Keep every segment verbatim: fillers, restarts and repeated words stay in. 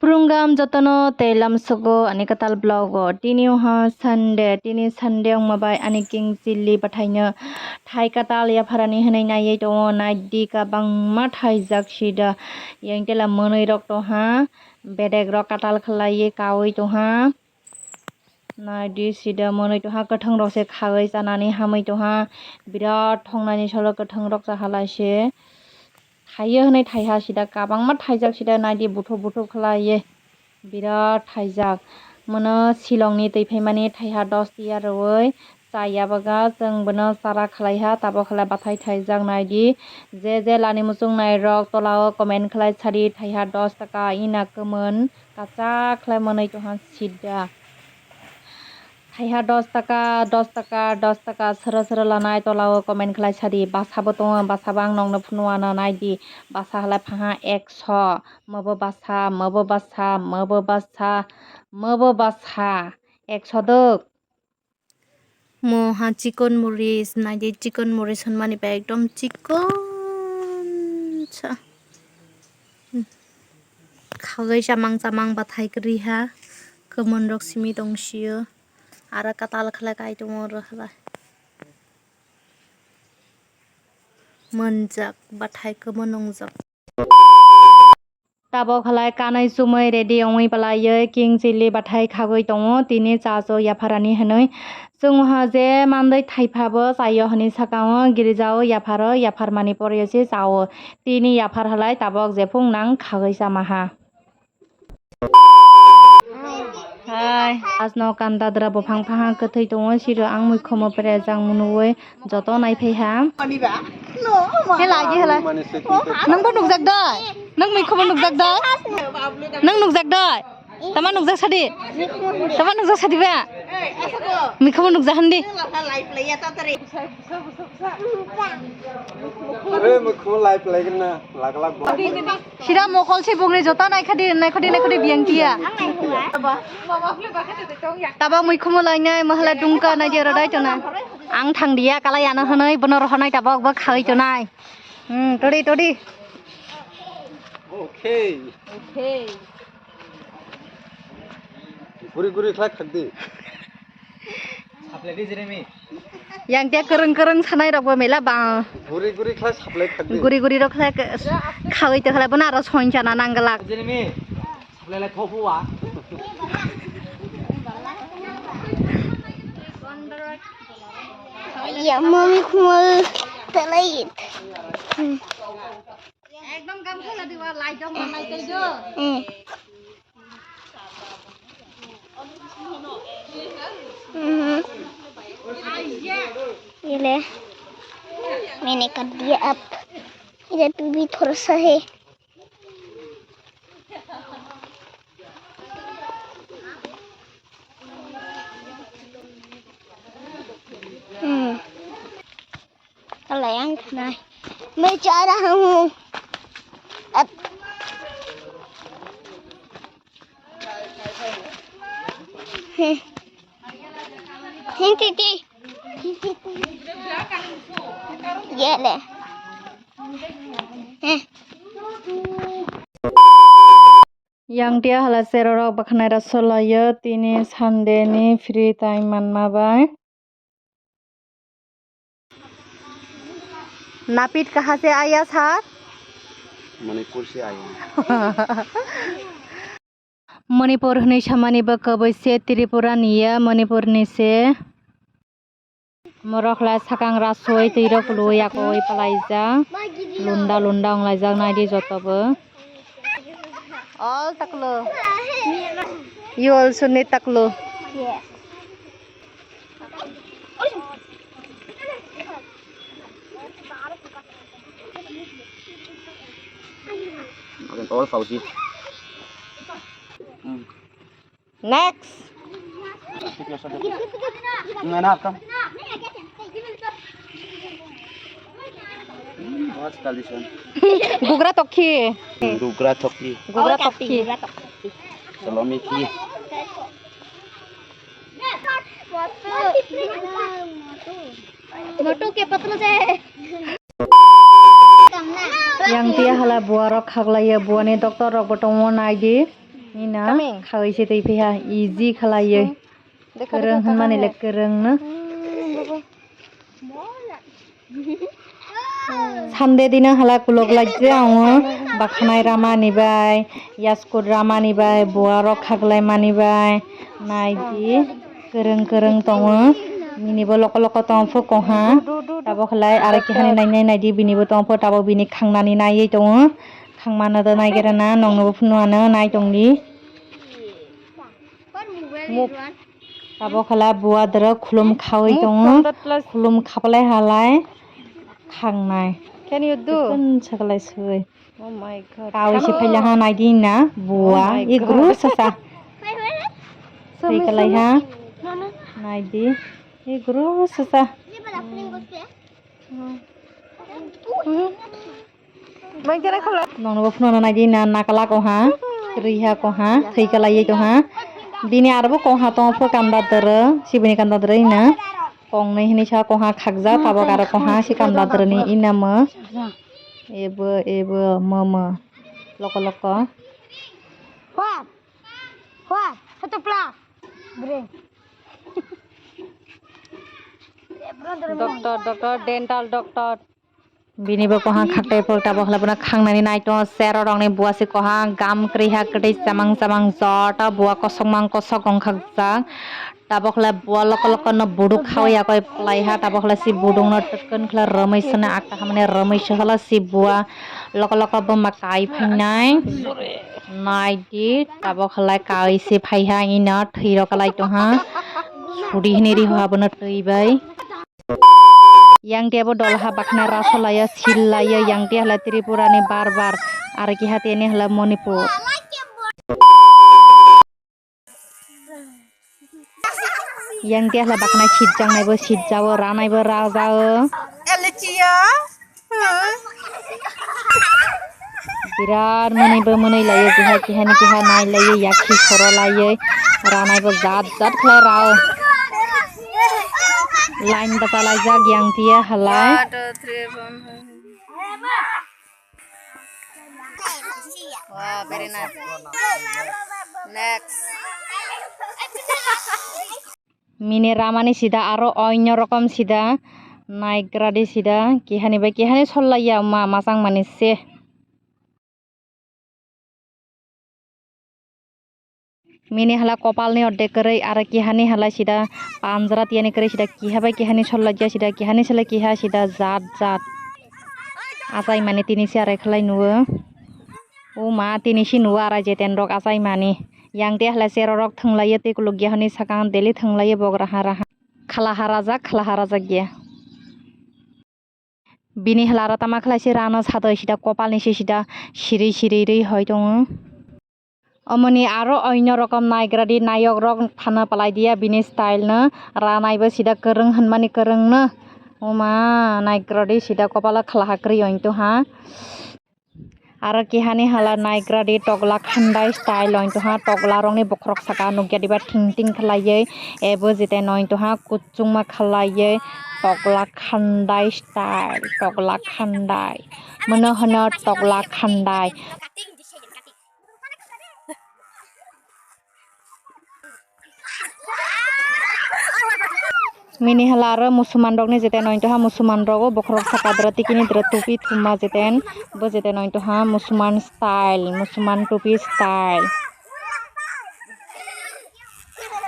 Phurungam jotono tei lamsogo ani kwtal vlog o. Tini wngha Sunday, tini Sunday wngma bai ani king chilli bwthaino thai kwtal yapharani hwnwi naiwi tongo. Naidi kwbangma thaijak sida, yang tela mwnwi rok tongha, bedek rok kwtal khwlaiwi kaui tongha. Naidi sida mwnwi tongha, kwthwng rok se khagwi chanani hamwi tongha, birat thongnani salo kwthwng rok cha halai se. Thaiyo hwnwi thaiha sida, kwbangma thaijak sida, naidi buthuk buthuk khlaiwi birat thaijak. Mono silongni twi phaimani thaiha dos tiya rwui chaya baga, chwng bono chara khlaiha, tabok khlai bathai thaijak naidi. Je je lani muchung nairok tolao comment khlai sadi, thaiha dos taka ina kwmwn. Kachak khlai mwnwi tongha sida. Thaiha dos taka, dos taka, dos taka, sero sero lanai tolao comment khlai sadi. Basa bo tongo, basa bo ang nokno phunukna naidi. Basa halai phaha ekso. Mobo basa, mobo basa, mobo basa, mobo basa. Ekso dok. Mo ha chikon moris, naidi chikon moris hwnmani bai ekdom chikon sa. Khagwi chamang chamang bathai kwrwi ha, kwmwn rok simi tong sio, aro kwtal khlai kai tongo oro halai. Mwnjak bathai kwmwn wngjak. Tabok halai kanwi chumui ready wngwi palaiwi king chilli bathai khagwi tongo, tini cha cho yapharani hwnwi. Chwngha je mandai thaiphabo chaio hwnwi sakao girijao yapharo, yapharmani poryo se chao. Tini yaphar halai tabok jephung nang khagwi chamaha. Hai, asno kandadra buphang phahang kwthwi tongo, siro ang mui khomo pere jang munui joto naiphai ha. Hela, agi hela. Nang bo nukjak dai? Nang mui khomo nukjak dai? Nang nukjak dai? Tama nukjak sadi? Tama nukjak sadi ba? Mui khomo nukjak handi? Oi, mui khomo live phlai gana, lak lak bo. Sira mokol se bongni jota naikhadi, naikhadi, naikhadi biyang tiya. Taba mui khomo lainai, mahala dungka nai jero dai tona. Ang thang diya, kala yana hwnwi, bono rohonai tabok bo khawi tonai. Hmm, todi, todi. Okay. Okay. Guri guri khlai khakdi. Saplai di, Jeremy. Yang dia kereng-kereng sanai rok bo mela bang. Guri guri khlai saplai khakdi. Guri guri rok khlai ke-, khawi te khlai bono aro soin chana nang glak. Jeremy, saplai lai thopu wa. Ya, mami kuma talai. Ekdom gam khala diwa, lai dong, lai dong. Hmm. हम्म। ये ले, मैंने कर दिया अब। इधर तू भी थोड़ा सा है। हम्म। Kalau yang kena, मैं जा रहा हूँ। अब हैं, हैं, दीदी। ये ले। हैं। Yang dia hala serorok bakhanai ra solayo tini Sunday ni free time manma bai. Napit कहाँ से आया सर? मणिपुर से आया हूँ। Manipur hwnwi samani bo kwbwi se Tripura ni ya, Manipur ni se. Morok lai sakang rasoi twi rok lui yakoi palai ja. Lunda lunda wng lai jak nai di joto bo. All taklo. You also need taklo. Yes. Again, all Fauji. Hmm. Next. Ngai na kam. Hmm, what's called this one? Gugra tokhi. Gugra tokhi. Gugra tokhi. Salami khi. मोटू के पतलू से। Yang tia hala bua rok khaklaiya, bua ni doctor rok bo tongo, nai di. Nina, coming. Khawi se twi phiya, easy khalaiwi. Hmm. Dekha, kwrwng dekha, hwnmani le kwrwng no. Hmm, baba. Sunday dino hala kulok lai je ang o, bakhanai ramani bai, yaskut ramani bai, buarok khaklaimani bai, naidi kwrwng kwrwng tongo, bini bo loko loko tongpho kongha, tabok khlai aro kehani nainai naidi bini bo tongpho, tabok bini khangnani naiwi tongo, khangmano do naigera na, nongno bo phunuknano nai tongdi. Muk. Tabok khala buadrok khulum khawi tongo. Muk tongo. Khulum khaplai halai khangnai. Can you do? Kun saklai sui. Oh my God. Kawi se phaila ha naidi na bua. Oh my God. Igru sasa. Thai kalai ha. Naidi. Igru sasa. Nongno bo phunukna naidi na nakla koha, kwrwiha koha, thwi kalaiwi tongha. Bini aro bo koha tongpho kanda dwrw, sibini kanda dwrw hino. Kongnwi hinwi sa koha khakjak, tabok aro koha si kanda dwrwni inamo. Ebo, ebo, momo. Loko loko. Hua. Hua. Hotopla. Bre. Doctor, doctor, dental doctor. Bini bo koha khaktai phok tabok khlai bono khangnani nai tongo, sero rokni buasi koha gam kwrwi ha kwtwi chamang chamang jota bua kosok mang kosok wng khakjak. Tabok khlai bua loko loko no buduk khawi yakoi phlai ha, tabok khlai si buduk no twkon khlai rwmwi sene akta hamani rwmwi sokhala si bua loko loko buma kai phainai. Naidi tabok khlai kai se phai ha ino thwi rok kalai tongha. Sudi hini riho abono twi bai. Yang tei abo dol ha bakhna raso laiya, sil laiya, yang tei hala Tripura ni bar bar, aro keha tei ni hala Manipur. Yang tei hala bakhna sitjak nai bo sitjao, ranai bo rajao. Elichia. Birat mwnwi bo mwnwi laiyo, keha keha ni keha nai laiyo, yakhi soro laiyo, ranai bo jat jat khlai rao. Line bachalaijak yang tiya halai. One, two, three, four, five. Wow, very nice. Next. Mini ramani sida aro oinno rokom sida naigradi sida kihani bai kihani sollaiya ma masang mani se. Mini hala kopalni ordek kwrwi aro kihani hala sida panjra tiyani kwrwi sida kiha bai kihani sollaiya sida kihani sele kiha sida jat jat. Achai mani tini se arai khlai nuo. O ma tini se nuo arai jeten rok achai mani. Yang te hala sero rok thwnglaiyo tei kulukya hwnwi sakang daily thwnglaiyo bok raha raha. Khlaha rajak, khlaha rajak ya. Bini hala aro tama khlai se rano sadoi sida kopalni se sida siri siri rwi hoi tongo. Omoni aro oinno rokom naigradi nayok rok thana palai dia bini style no ranai bo sida kwrwng hwnmani kwrwng no. O ma naigradi sida kopalo khlaha kwrwi ointo ha. Aro kihani hala naigradi tokla khandai style ointoha, tokla rokni bokhorok saka nukya diba thing thing khlaiwi, ebo jete nointoha kuchungma khlaiwi tokla khandai style, tokla khandai. Mono hwno tokla khandai. Mini hala aro musuman rokni jeten ointoha musuman rogo bokhorok saka dra tikini dra tupi thumma jeten bo jeten ointoha musuman style musuman tupi style.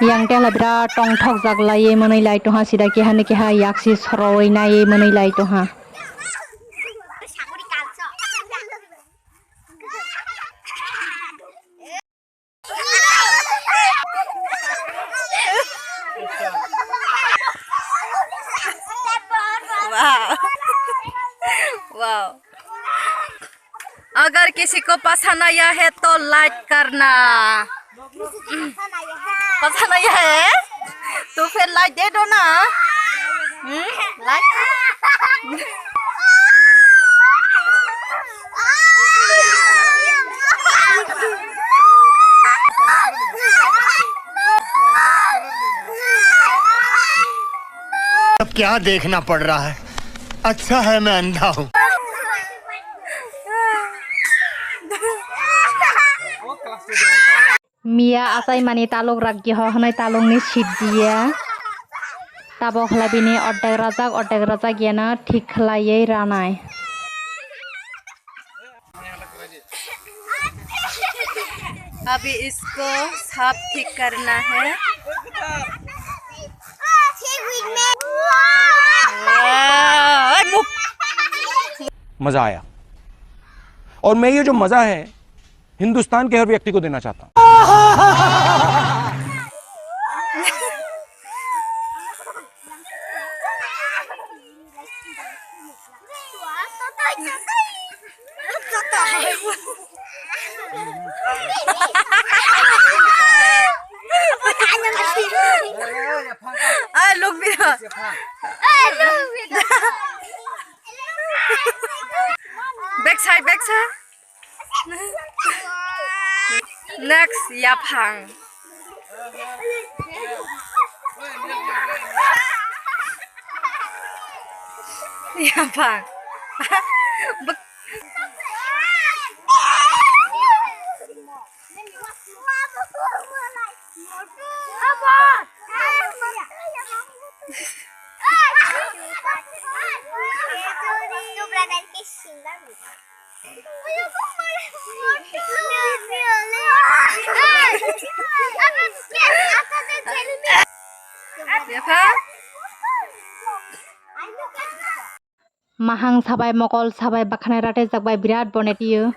Yang tela birat tongthok jak laiwi mwnwi lai tonha sida keha ni keha yaksi sorowi naiwi mwnwi lai tonha. Wow. Wow. अगर किसी को पसंद आया है तो लाइक करना। पसंद आया है तो फिर लाइक दे दो ना। हम्म? लाइक। अब क्या देखना पड़ रहा है? अच्छा है मैं अंधा हूँ। Miya achaimani taluk rakya ho hwnwi talukni seat diya. Tabok khlai bini ordek rajak, ordek rajak yano thik khlaiwi ranai. अभी इसको साफ ठीक करना है। मजा आया। और मैं ये जो मजा है, हिंदुस्तान के हर व्यक्ति को देना चाहता हूँ। Ah, look video. Back side, back side. Next, yaphang. Yaphang. Bek- Mahang sabai mokol sabai bakhanai rate jak bai birat bonetio.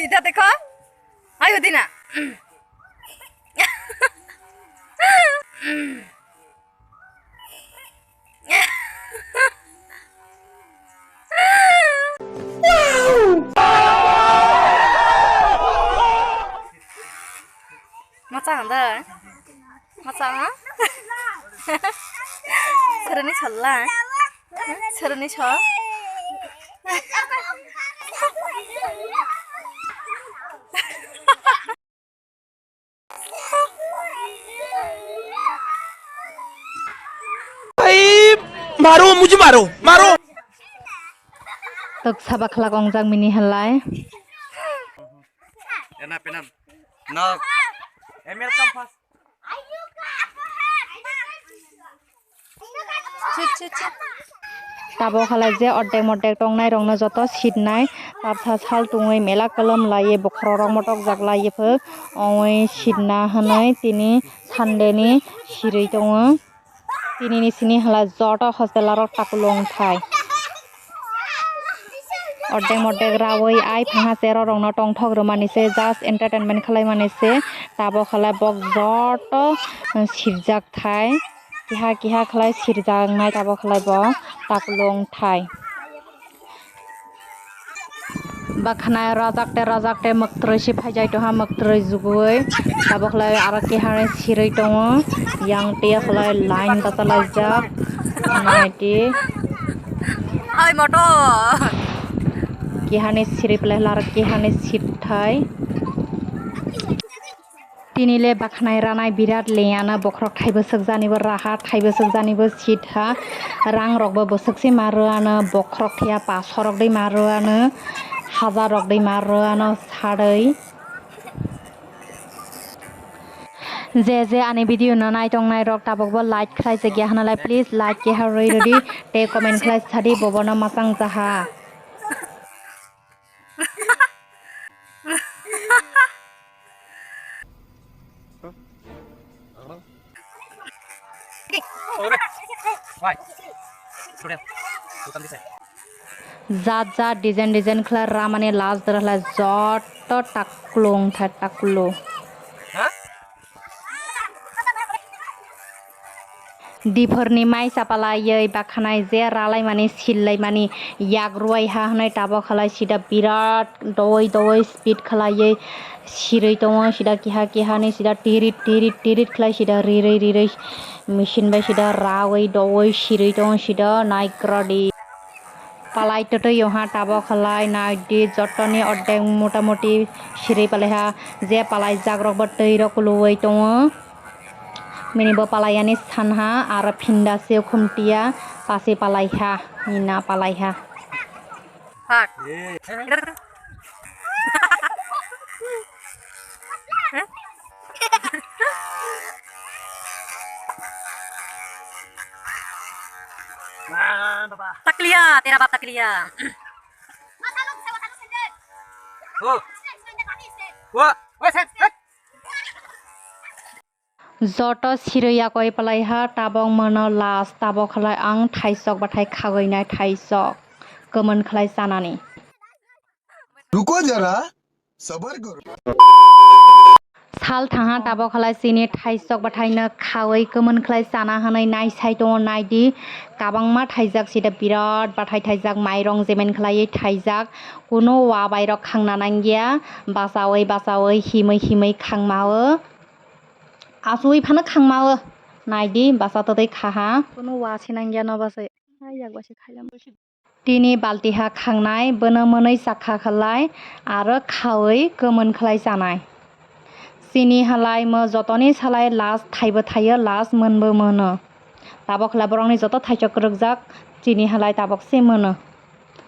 Ita teko. Ayo dina. Machang da? Machang ha? Sereni challa? Sereni chol? भाई, मारो, मुझे मारो, मारो। Tok saba khlak ongjak mini halai. Ena penam. No. Emil come first. Tabok halai je ordek mordek tongnai rokno joto sitnai, tabsa sal tungwi mela kwlwm laiwi bokhorok rok motok jak laiwi phwk ongwi sitna hwnwi tini Sunday ni sirwi tongo. Tini ni sini halai joto hostel rok takulung thai. Ordek mordek rawi ai phangha cherok rokno tongthok rwmani se, just entertainment khlai mani se. Tabok halai bok joto sirjak thai. Kiha kiha khlai sirjaknai tabok halai bo takulung thai. Bakhanai rajak te rajak te mwktwrwi se phaijai tongha, mwktwrwi jugui. Tabok halai aro kiha sirwi tongo. Yang te halai line bachalaijak. Naidi. Hai motor. Kihani siri pele lar kihani sithai. Tini le bakhanai ranai birat lengya no bokhorok thai bwswk jani bo raha thai bwswk jani bo sitha. Rang rok bo bwswk se ma rwano bokhorok thaya paso rok dei ma rwano hajar rok dei ma rwano sadei. Je je ani video no naitongnai rok tabok bo like khlai jakya hwnalai please like keha rwi rwdi tei comment khlai sadi bobono mwchang jaha. Jat jat design design khlai ramani last dora khlai joto taklung thai taklo. Diphirni mai chapalaiwi bakhanai je ralaimani sillaimani yak ruwaiha hwnwi tabok halai sida birat dowoi dowoi speed khlaiwi sirwi tongo sida kiha kiha ni sida tirit tirit tirit khlai sida rirwi rirwi machine bai sida rawi dowoi sirwi tongo sida naikrodi. Palai twtwi yongha tabok halai naidi jottoni ordek motamoti sirwi palaiha je palai jagrokbo twirok kuluwi tongo. Mini bo palai yani sanha, aro phinda se khumtia pasi palai ha, nina palai ha. Hak. Takliya, tera bap takliya. Oh. Wah. Wah. Joto sirwi yakoi palaiha, tabok mono last, tabok khlai ang thaisok bathai khagwinai thaisok kwmwn khlai chanani. रुको जरा, सबर करो। Sal thangha tabok khlai chini thaisok bathaino khawi kwmwn khlai chana hwnwi naisai tongo, naidi kabangma thaijak sida birat bathai thaijak, mairong jemen khlaiwi thaijak, kuno wa bairok khangna nangya, bachawi bachawi himwi himwi khangmao. Asui phano khangmao, naidi basa totwi khaha. Kuno wa sinangya no basa. Ai yak basa khailam. Tini balti ha khangnai, bono mwnwi chakha khlai, aro khawi kwmwn khlai chanai. Chini halai mo jotoni salai last thaibo thaio, last mwnbo mwnw. Tabok khlai borokni joto thaisok kwrwkjak, chini halai tabok se mwnw.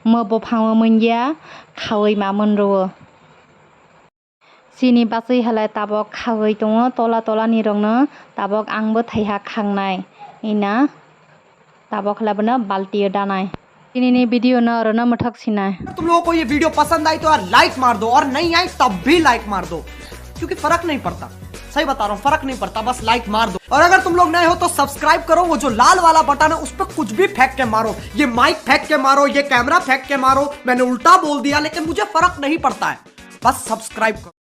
Mo bophango mwnya, khawi ma mwnrwo. Chini bachwi halai tabok khawi tongo, tola tola ni rokno tabok ang bo thaiha khangnai, ina tabok halai bono balti o danai. Tini ni video no oro no mwthak sinai. अगर तुम लोगों को ये वीडियो पसंद आई तो यार लाइक मार दो, और नहीं आई तब भी लाइक मार दो, क्योंकि फर्क नहीं पड़ता। सही बता रहा हूँ, फर्क नहीं पड़ता, बस लाइक मार दो। और अगर तुम लोग नए हो तो सब्सक्राइब करो, वो जो लाल वाला बटन है उस पर कुछ भी फेंक के मारो, ये माइक फेंक के मारो, ये कैमरा फेंक के मारो, मैंने उल्टा बोल दिया लेकिन मुझे फर्क नहीं पड़ता है, बस सब्सक्राइब करो।